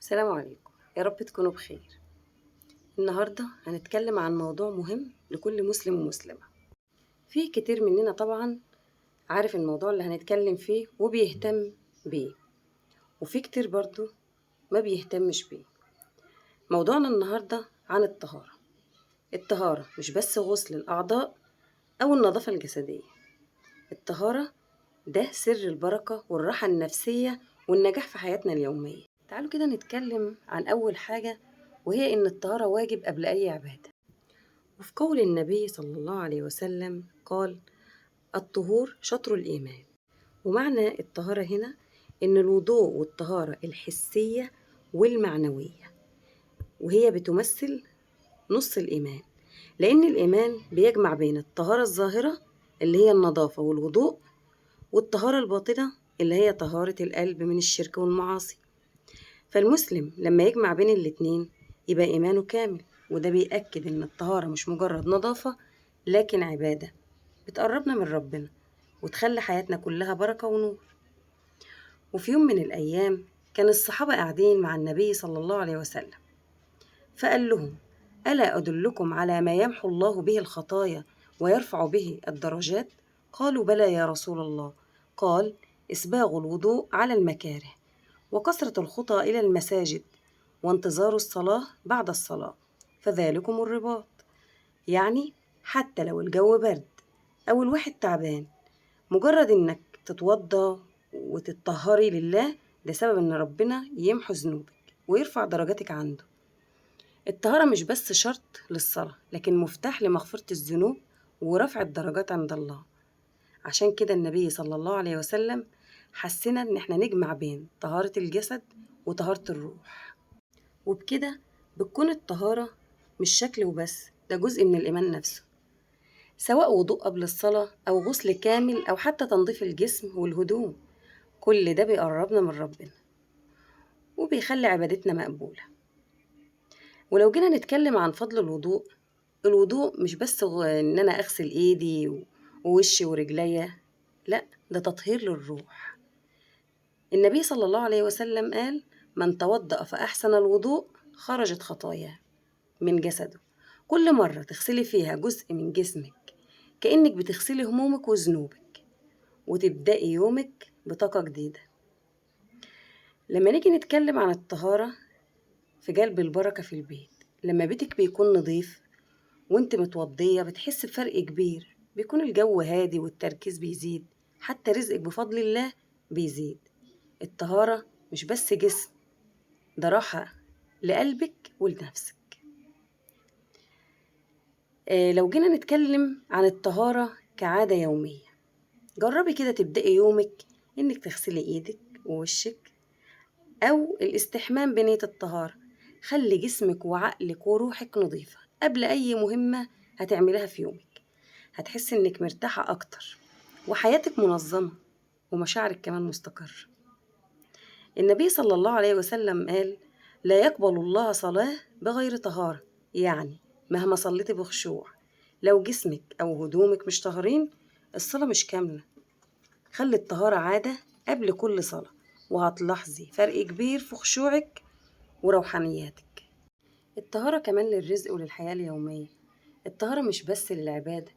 السلام عليكم، يا رب تكونوا بخير. النهاردة هنتكلم عن موضوع مهم لكل مسلم ومسلمة. في كتير مننا طبعا عارف الموضوع اللي هنتكلم فيه وبيهتم بيه، وفي كتير برضو ما بيهتمش بيه. موضوعنا النهاردة عن الطهارة. الطهارة مش بس غسل الأعضاء أو النظافة الجسدية، الطهارة ده سر البركة والراحة النفسية والنجاح في حياتنا اليومية. تعالوا كده نتكلم عن أول حاجة، وهي إن الطهارة واجب قبل أي عبادة. وفي قول النبي صلى الله عليه وسلم قال: الطهور شطر الإيمان. ومعنى الطهارة هنا إن الوضوء والطهارة الحسية والمعنوية، وهي بتمثل نص الإيمان، لأن الإيمان بيجمع بين الطهارة الظاهرة اللي هي النظافة والوضوء، والطهارة الباطنة اللي هي طهارة القلب من الشرك والمعاصي. فالمسلم لما يجمع بين الاتنين يبقى إيمانه كامل، وده بيأكد إن الطهارة مش مجرد نظافة لكن عبادة بتقربنا من ربنا وتخلي حياتنا كلها بركة ونور. وفي يوم من الأيام كان الصحابة قاعدين مع النبي صلى الله عليه وسلم، فقال لهم: ألا أدلكم على ما يمحو الله به الخطايا ويرفع به الدرجات؟ قالوا: بلى يا رسول الله. قال: إسباغ الوضوء على المكاره، وكثرة الخطى إلى المساجد، وانتظار الصلاة بعد الصلاة، فذلكم الرباط. يعني حتى لو الجو برد أو الواحد تعبان، مجرد إنك تتوضى وتتطهري لله ده سبب إن ربنا يمحو ذنوبك ويرفع درجاتك عنده. الطهارة مش بس شرط للصلاة، لكن مفتاح لمغفرة الذنوب ورفع الدرجات عند الله. عشان كده النبي صلى الله عليه وسلم حسنا إن احنا نجمع بين طهارة الجسد وطهارة الروح، وبكده بتكون الطهارة مش شكل وبس، ده جزء من الإيمان نفسه، سواء وضوء قبل الصلاة أو غسل كامل أو حتى تنظيف الجسم والهدوم. كل ده بيقربنا من ربنا وبيخلي عبادتنا مقبولة. ولو جينا نتكلم عن فضل الوضوء، الوضوء مش بس إن أنا أغسل إيدي ووشي ورجليا، لا، ده تطهير للروح. النبي صلى الله عليه وسلم قال: من توضأ فأحسن الوضوء خرجت خطاياه من جسده. كل مرة تغسلي فيها جزء من جسمك كأنك بتغسلي همومك وذنوبك، وتبدأي يومك بطاقة جديدة. لما نيجي نتكلم عن الطهارة في جلب البركة في البيت، لما بيتك بيكون نظيف وانت متوضية بتحس بفرق كبير، بيكون الجو هادي والتركيز بيزيد، حتى رزقك بفضل الله بيزيد. الطهارة مش بس جسم، ده راحة لقلبك ولنفسك. لو جينا نتكلم عن الطهارة كعادة يومية، جربي كده تبدأي يومك إنك تغسلي إيدك ووشك أو الاستحمام بنية الطهارة. خلي جسمك وعقلك وروحك نظيفة قبل أي مهمة هتعملها في يومك، هتحس إنك مرتاحة أكتر وحياتك منظمة ومشاعرك كمان مستقرة. النبي صلى الله عليه وسلم قال: لا يقبل الله صلاة بغير طهارة. يعني مهما صليتي بخشوع، لو جسمك أو هدومك مش طاهرين الصلاة مش كاملة. خلي الطهارة عادة قبل كل صلاة، وهتلاحظي فرق كبير في خشوعك وروحانياتك. الطهارة كمان للرزق وللحياة اليومية. الطهارة مش بس للعبادة،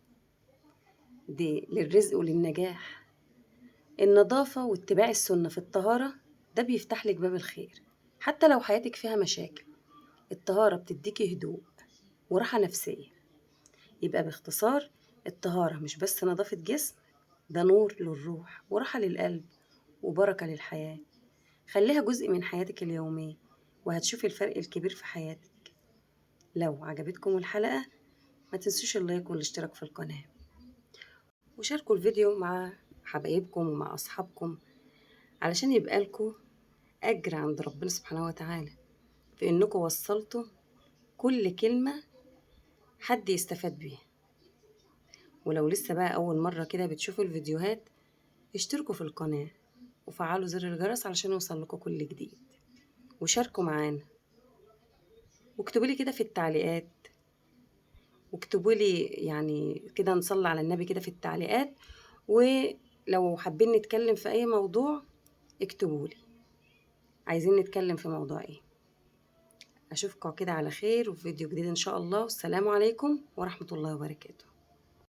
دي للرزق وللنجاح. النظافة واتباع السنة في الطهارة ده بيفتح لك باب الخير حتى لو حياتك فيها مشاكل. الطهارة بتديكي هدوء وراحة نفسية. يبقى باختصار الطهارة مش بس نظافة جسم، ده نور للروح وراحة للقلب وبركة للحياة. خليها جزء من حياتك اليومية وهتشوفي الفرق الكبير في حياتك. لو عجبتكم الحلقة ما تنسوش اللايك والاشتراك في القناة، وشاركوا الفيديو مع حبايبكم ومع أصحابكم علشان يبقى لكم أجر عند ربنا سبحانه وتعالى في إنكم وصلتوا كل كلمة حد يستفاد بيها. ولو لسه بقى أول مرة كده بتشوفوا الفيديوهات، اشتركوا في القناة وفعلوا زر الجرس علشان يوصل لكم كل جديد، وشاركوا معانا واكتبوا لي كده في التعليقات، واكتبوا لي يعني كده نصلي على النبي كده في التعليقات. ولو حابين نتكلم في أي موضوع اكتبوا لي، عايزين نتكلم في موضوع ايه. أشوفكم كده على خير وفي فيديو جديد إن شاء الله، والسلام عليكم ورحمة الله وبركاته.